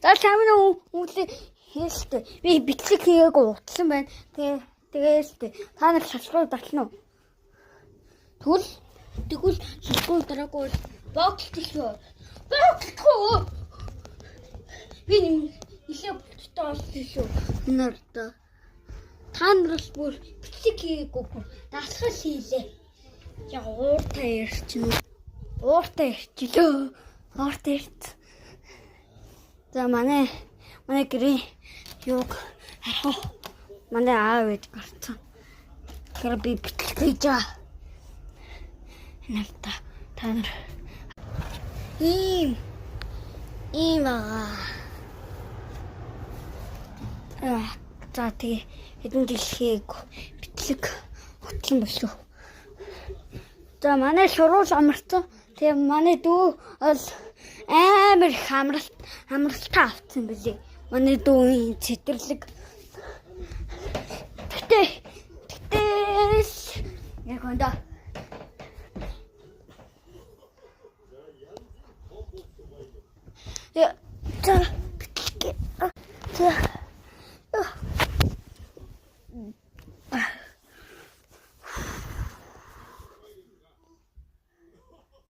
За, сайн уу, хүмүүсээ хэлэлтэй. Би бичлэг хийгээгүй утсан байна. Тэгээ тэгээстэй. Та нар subscribe дарсан уу? Тэгвэл subscribe дараагүй бол боогдол шүү. Боогдохгүй. Би нэлээ болттой болсон шүү. Нарт. Та нар бол бүр бичлэг хийгээгүй, бүр дасгал хийлээ. Яг ууртай ярьчихна. Ууртай ярьчлөө. Ууртай ярьц. За, манай гэрээ юуг харах уу? Манай аав ээж гарцсан. Тэгэхээр би бичлэг хийж байгаа. Энэ та нар ийм байгаа. Аа, за, тэгээ хэдэн жил хийгээгүй бичлэг утсан болов. За, манай шуруул амарсан. Тэгээ манай дүү бол амар их амралтаа авсан бэлээ. Манай дүүийн цэдэрлэг. Гэтэ тэгтэл яг өндөө